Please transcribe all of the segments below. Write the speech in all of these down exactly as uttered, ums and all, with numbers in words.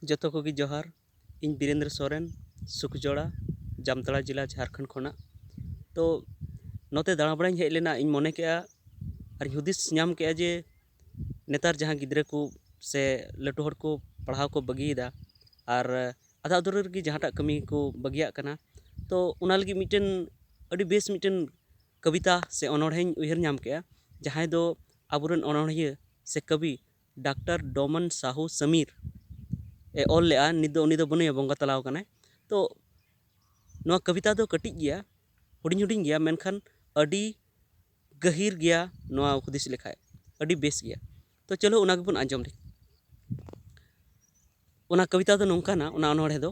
ᱡᱚᱛᱚ ᱠᱚᱜᱮ ᱡᱚᱦᱟᱨ᱾ ᱤᱧ ᱵᱤᱨᱮᱱᱫᱨᱚ ᱥᱚᱨᱮᱱ, ᱥᱩᱠᱡᱚᱲᱟ, ᱡᱟᱢᱛᱟᱲᱟ ᱡᱮᱞᱟ, ᱡᱷᱟᱲᱠᱷᱚᱸᱰ ᱠᱷᱚᱱᱟᱜ᱾ ᱛᱚ, ᱱᱚᱛᱮ ᱫᱟᱬᱟ ᱵᱟᱲᱟᱧ ᱦᱮᱡ ᱞᱮᱱᱟ᱾ ᱤᱧ ᱢᱚᱱᱮ ᱠᱮᱜᱼᱟ ᱟᱨᱤᱧ ᱦᱩᱫᱤᱥ ᱧᱟᱢ ᱠᱮᱜᱼᱟ ᱡᱮ ᱱᱮᱛᱟᱨ ᱡᱟᱦᱟᱸ ᱜᱤᱫᱽᱨᱟᱹ ᱠᱚ ᱥᱮ ᱞᱟᱹᱴᱩ ᱦᱚᱲ ᱠᱚ ᱯᱟᱲᱦᱟᱣ ᱠᱚ ᱵᱟᱹᱜᱤᱭᱮᱫᱟ ᱟᱨ ᱟᱫᱷᱟ ᱩᱫᱷᱟᱹᱨ ᱨᱮᱜᱮ ᱡᱟᱦᱟᱸᱴᱟᱜ ᱠᱟᱹᱢᱤ ᱠᱚ ᱵᱟᱹᱜᱤᱭᱟᱜ ᱠᱟᱱᱟ, ᱛᱚ, ᱚᱱᱟ ᱞᱟᱹᱜᱤᱫ ᱢᱤᱫᱴᱮᱱ ᱟᱹᱰᱤ ᱵᱮᱥ ᱢᱤᱫᱴᱮᱱ ᱠᱚᱵᱤᱛᱟ ᱥᱮ ᱚᱱᱚᱬᱦᱮᱧ ᱩᱭᱦᱟᱹᱨ ᱧᱟᱢ ᱠᱮᱜᱼᱟ, ᱡᱟᱦᱟᱸᱭ ᱫᱚ ᱟᱵᱚᱨᱮᱱ ᱚᱱᱚᱬᱦᱤᱭᱟᱹ ᱥᱮ ᱠᱚᱵᱤ ᱰᱟᱠᱛᱟᱨ ᱰᱚᱢᱚᱱ ᱥᱟᱦᱩ ᱥᱟᱢᱤᱨ ᱮ ᱚᱞ ᱞᱮᱜᱼᱟ᱾ ᱱᱤᱛ ᱫᱚ ᱩᱱᱤ ᱫᱚ ᱵᱟᱹᱱᱩᱭᱟ, ᱵᱚᱸᱜᱟ ᱛᱟᱞᱟᱣ ᱟᱠᱟᱱᱟᱭ᱾ ᱛᱚ, ᱱᱚᱣᱟ ᱠᱚᱵᱤᱛᱟ ᱫᱚ ᱠᱟᱹᱴᱤᱡ ᱜᱮᱭᱟ, ᱦᱩᱰᱤᱧ ᱦᱩᱰᱤᱧ ᱜᱮᱭᱟ, ᱢᱮᱱᱠᱷᱟᱱ ᱟᱹᱰᱤ ᱜᱟᱹᱦᱤᱨ ᱜᱮᱭᱟ ᱱᱚᱣᱟ ᱦᱩᱫᱤᱥ ᱞᱮᱠᱷᱟᱡ, ᱟᱹᱰᱤ ᱵᱮᱥ ᱜᱮᱭᱟ᱾ ᱛᱚ, ᱪᱚᱞᱚ, ᱚᱱᱟ ᱜᱮᱵᱚᱱ ᱟᱸᱡᱚᱢ ᱞᱮᱜᱮ᱾ ᱚᱱᱟ ᱠᱚᱵᱤᱛᱟ ᱫᱚ ᱱᱚᱝᱠᱟᱱᱟ, ᱚᱱᱟ ᱚᱱᱚᱬᱦᱮ ᱫᱚ: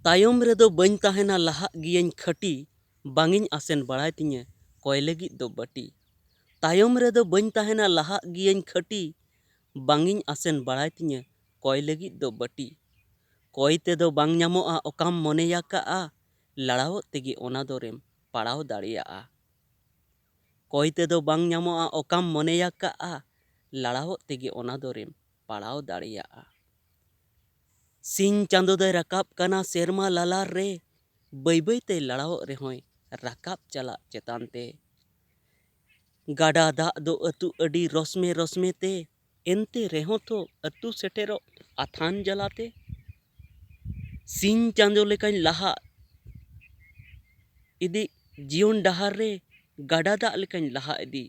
ᱛᱟᱭᱚᱢ ᱨᱮᱫᱚ ᱵᱟᱹᱧ ᱛᱟᱦᱮᱱᱟ, ᱞᱟᱦᱟᱜ ᱜᱤᱭᱟᱹᱧ ᱠᱷᱟᱹᱴᱤ, ᱵᱟᱝᱤᱧ ᱟᱥᱮᱱ ᱵᱟᱲᱟᱭ ᱛᱤᱧᱟᱹ ᱠᱚᱭ ᱞᱟᱹᱜᱤᱫ ᱫᱚ ᱵᱟᱹᱴᱤ᱾ ᱛᱟᱭᱚᱢ ᱨᱮᱫᱚ ᱵᱟᱹᱧ ᱛᱟᱦᱮᱱᱟ, ᱞᱟᱦᱟᱜ ᱜᱤᱭᱟᱹᱧ ᱠᱷᱟᱹᱴᱤ, ᱵᱟᱝᱤᱧ ᱟᱥᱮᱱ ᱵᱟᱲᱟᱭ ᱛᱤᱧᱟᱹ ᱠᱚᱭ ᱞᱟᱹᱜᱤᱫ ᱫᱚ ᱵᱟᱹᱴᱤ᱾ ᱠᱚᱭ ᱛᱮᱫᱚ ᱵᱟᱝ ᱧᱟᱢᱚᱜᱼᱟ ᱚᱠᱟᱢ ᱢᱚᱱᱮᱭᱟᱠᱟᱜᱼᱟ, ᱞᱟᱲᱟᱣᱚᱜ ᱛᱮᱜᱮ ᱚᱱᱟ ᱫᱚᱨᱮᱢ ᱯᱟᱲᱟᱣ ᱫᱟᱲᱮᱭᱟᱜᱼᱟ᱾ ᱠᱚᱭ ᱛᱮᱫᱚ ᱵᱟᱝ ᱧᱟᱢᱚᱜᱼᱟ ᱚᱠᱟᱢ ᱢᱚᱱᱮᱭᱟᱠᱟᱜᱼᱟ, ᱞᱟᱲᱟᱣᱚᱜ ᱛᱮᱜᱮ ᱚᱱᱟ ᱫᱚᱨᱮᱢ ᱯᱟᱲᱟᱣ ᱫᱟᱲᱮᱭᱟᱜᱼᱟ᱾ ᱥᱤᱧ ᱪᱟᱸᱫᱚ ᱫᱚᱭ ᱨᱟᱠᱟᱵ ᱠᱟᱱᱟ ᱥᱮᱨᱢᱟ ᱞᱟᱞᱟᱨ ᱨᱮ, ᱵᱟᱹᱭ ᱵᱟᱹᱭ ᱛᱮ ᱞᱟᱲᱟᱣᱚᱜ ᱨᱮᱦᱚᱸᱭ ᱨᱟᱠᱟᱵ ᱪᱟᱞᱟᱜ ᱪᱮᱛᱟᱱ ᱛᱮ᱾ ᱜᱟᱰᱟ ᱫᱟᱜ ᱫᱚ ᱟᱹᱛᱩ ᱟᱹᱰᱤ ᱨᱚᱥᱢᱮ ᱨᱚᱥᱢᱮ ᱛᱮ, ᱮᱱᱛᱮ ᱨᱮᱦᱚᱸ ᱛᱚ ᱟᱹᱛᱩ ᱥᱮᱴᱮᱨᱚᱜ ᱟᱛᱷᱟᱱ ᱡᱟᱞᱟᱛᱮ᱾ ᱥᱤᱧ ᱪᱟᱸᱫᱚ ᱞᱮᱠᱟᱧ ᱞᱟᱦᱟ ᱤᱫᱤ ᱡᱤᱭᱚᱱ ᱰᱟᱦᱟᱨ ᱨᱮ, ᱜᱟᱰᱟ ᱫᱟᱜ ᱞᱮᱠᱟᱧ ᱞᱟᱦᱟ ᱤᱫᱤ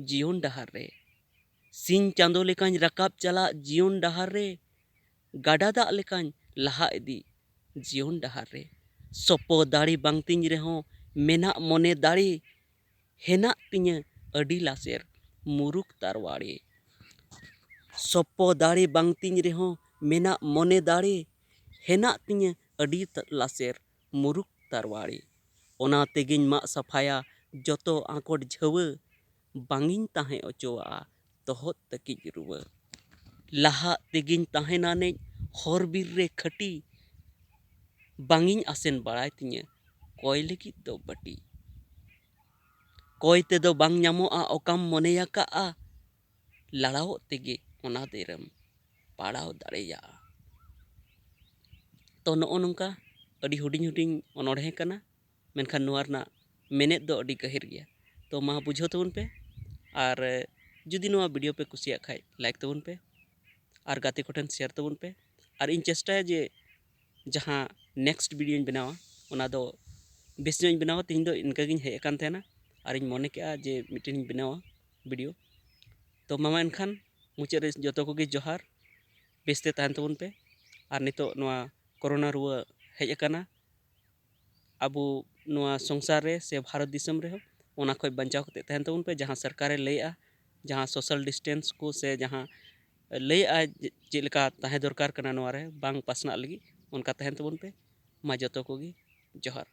ᱡᱤᱭᱚᱱ ᱰᱟᱦᱟᱨ ᱨᱮ᱾ ᱥᱤᱧ ᱪᱟᱸᱫᱚ ᱞᱮᱠᱟᱧ ᱨᱟᱠᱟᱵ ᱪᱟᱞᱟᱜ ᱡᱤᱭᱚᱱ ᱰᱟᱦᱟᱨ ᱨᱮ, ᱜᱟᱰᱟ ᱫᱟᱜ ᱞᱮᱠᱟᱧ ᱞᱟᱦᱟ ᱤᱫᱤ ᱡᱤᱭᱚᱱ ᱰᱟᱦᱟᱨ ᱨᱮ᱾ ᱥᱚᱯᱚ ᱫᱟᱲᱮ ᱵᱟᱝ ᱛᱤᱧ ᱨᱮᱦᱚᱸ ᱢᱮᱱᱟᱜ ᱢᱚᱱᱮ ᱫᱟᱲᱮ, ᱦᱮᱱᱟᱜ ᱛᱤᱧᱟᱹ ᱟᱹᱰᱤ ᱞᱟᱥᱮᱨ ᱢᱩᱨᱩᱠ ᱛᱟᱨᱣᱟᱲᱮ᱾ ᱥᱚᱯᱚ ᱫᱟᱲᱮ ᱵᱟᱝ ᱛᱤᱧ ᱨᱮᱦᱚᱸ ᱢᱮᱱᱟᱜ ᱢᱚᱱᱮ ᱫᱟᱲᱮ, ᱦᱮᱱᱟᱜ ᱛᱤᱧᱟᱹ ᱟᱹᱰᱤ ᱛ-, ᱞᱟᱥᱮᱨ ᱢᱩᱨᱩᱠ ᱛᱟᱨᱣᱟᱲᱮ᱾ ᱚᱱᱟ ᱛᱮᱜᱮᱧ ᱢᱟᱜ ᱥᱟᱯᱷᱟᱭᱟ ᱡᱚᱛᱚ ᱟᱸᱠᱚᱴ ᱡᱷᱟᱹᱣᱟᱹ, ᱵᱟᱝᱤᱧ ᱛᱟᱦᱮᱸ ᱚᱪᱚᱣᱟᱜᱼᱟ ᱛᱚᱦᱚᱫ ᱛᱟᱹᱠᱤᱡ ᱨᱩᱣᱟᱹ᱾ ᱞᱟᱦᱟᱜ ᱛᱮᱜᱮᱧ ᱛᱟᱦᱮᱱᱟ ᱱᱮᱡ ᱦᱚᱨ ᱵᱤᱨ ᱨᱮ ᱠᱷᱟᱹᱴᱤ, ᱵᱟᱝᱤᱧ ᱟᱥᱮᱱ ᱵᱟᱲᱟᱭ ᱛᱤᱧᱟᱹ ᱠᱚᱭ ᱞᱟᱹᱜᱤᱫ ᱫᱚ ᱵᱟᱹᱴᱤ᱾ ᱠᱚᱭ ᱛᱮᱫᱚ ᱵᱟᱝ ᱧᱟᱢᱚᱜᱼᱟ ᱚᱠᱟᱢ ᱢᱚᱱᱮᱭᱟᱠᱟᱜᱼᱟ, ᱞᱟᱲᱟᱣᱚᱜ ᱛᱮᱜᱮ ᱚᱱᱟ ᱛᱤᱨᱮᱢ ᱯᱟᱲᱟᱣ ᱫᱟᱲᱮᱭᱟᱜᱼᱟ᱾ ᱛᱚ ᱱᱚᱜᱼᱚ ᱱᱚᱝᱠᱟ ᱟᱹᱰᱤ ᱦᱩᱰᱤᱧ ᱦᱩᱰᱤᱧ ᱚᱱᱚᱬᱦᱮ ᱠᱟᱱᱟ, ᱢᱮᱱᱠᱷᱟᱱ ᱱᱚᱣᱟ ᱨᱮᱱᱟᱜ ᱢᱮᱱᱮᱛ ᱫᱚ ᱟᱹᱰᱤ ᱜᱟᱹᱦᱤᱨ ᱜᱮᱭᱟ᱾ ᱛᱚ ᱢᱟ ᱵᱩᱡᱷᱟᱹᱣ ᱛᱟᱵᱚᱱ ᱯᱮ, ᱟᱨ ᱡᱩᱫᱤ ᱱᱚᱣᱟ ᱵᱷᱤᱰᱤᱭᱳ ᱯᱮ ᱠᱩᱥᱤᱭᱟᱜ ᱠᱷᱟᱡ ᱞᱟᱭᱤᱠ ᱛᱟᱵᱚᱱ ᱯᱮ, ᱟᱨ ᱜᱟᱛᱮ ᱠᱚᱴᱷᱮᱱ ᱥᱮᱭᱟᱨ ᱛᱟᱵᱚᱱ ᱯᱮ᱾ ᱟᱨ ᱤᱧ ᱪᱮᱥᱴᱟᱭᱟ ᱡᱮ ᱡᱟᱦᱟᱸ ᱱᱮᱠᱥᱴ ᱵᱷᱤᱰᱤᱭᱳᱧ ᱵᱮᱱᱟᱣᱟ, ᱚᱱᱟ ᱫᱚ ᱵᱮᱥ ᱧᱚᱜ ᱤᱧ ᱵᱮᱱᱟᱣᱟ᱾ ᱛᱮᱦᱮᱧ ᱫᱚ ᱤᱱᱠᱟᱹ ᱜᱤᱧ ᱦᱮᱡ ᱟᱠᱟᱱ ᱛᱟᱦᱮᱱᱟ, ᱟᱨᱤᱧ ᱢᱚᱱᱮ ᱠᱮᱜᱼᱟ ᱡᱮ ᱢᱤᱫᱴᱮᱱ ᱤᱧ ᱵᱮᱱᱟᱣᱟ ᱵᱷᱤᱰᱤᱭᱳ᱾ ᱛᱚ ᱢᱟᱢᱟ, ᱮᱱᱠᱷᱟᱱ ᱢᱩᱪᱟᱹᱫ ᱨᱮ ᱡᱚᱛᱚ ᱠᱚᱜᱮ ᱡᱚᱦᱟᱨ, ᱵᱮᱥᱛᱮ ᱛᱟᱦᱮᱱ ᱛᱟᱵᱚᱱ ᱯᱮ᱾ ᱟᱨ ᱱᱤᱛᱚᱜ ᱱᱚᱣᱟ ᱠᱳᱨᱳᱱᱟ ᱨᱩᱣᱟᱹ ᱦᱮᱡ ᱟᱠᱟᱱᱟ ᱟᱵᱚ ᱱᱚᱣᱟ ᱥᱚᱝᱥᱟᱨ ᱨᱮ ᱥᱮ ᱵᱷᱟᱨᱚᱛ ᱫᱤᱥᱚᱢ ᱨᱮᱦᱚᱸ, ᱚᱱᱟ ᱠᱷᱚᱱ ᱵᱟᱧᱪᱟᱣ ᱠᱟᱛᱮ ᱛᱟᱦᱮᱱ ᱛᱟᱵᱚᱱ ᱯᱮ᱾ ᱡᱟᱦᱟᱸ ᱥᱚᱨᱠᱟᱨᱮ ᱞᱟᱹᱭᱮᱜᱼᱟ, ᱡᱟᱦᱟᱸ ᱥᱳᱥᱟᱞ ᱰᱤᱥᱴᱮᱱᱥ ᱠᱚ ᱥᱮ ᱡᱟᱦᱟᱸ ᱞᱟᱹᱭᱮᱜᱼᱟ ᱡᱮ ᱪᱮᱫ ᱞᱮᱠᱟ ᱛᱟᱦᱮᱸ ᱫᱚᱨᱠᱟᱨ ᱠᱟᱱᱟ ᱱᱚᱣᱟ ᱨᱮ ᱵᱟᱝ ᱯᱟᱥᱱᱟᱜ ᱞᱟᱹᱜᱤᱫ, ᱚᱱᱠᱟ ᱛᱟᱦᱮᱱ ᱛᱟᱵᱚᱱ ᱯᱮ᱾ ᱢᱟ ᱡᱚᱛᱚ ᱠᱚᱜᱮ ᱡᱚᱦᱟᱨ᱾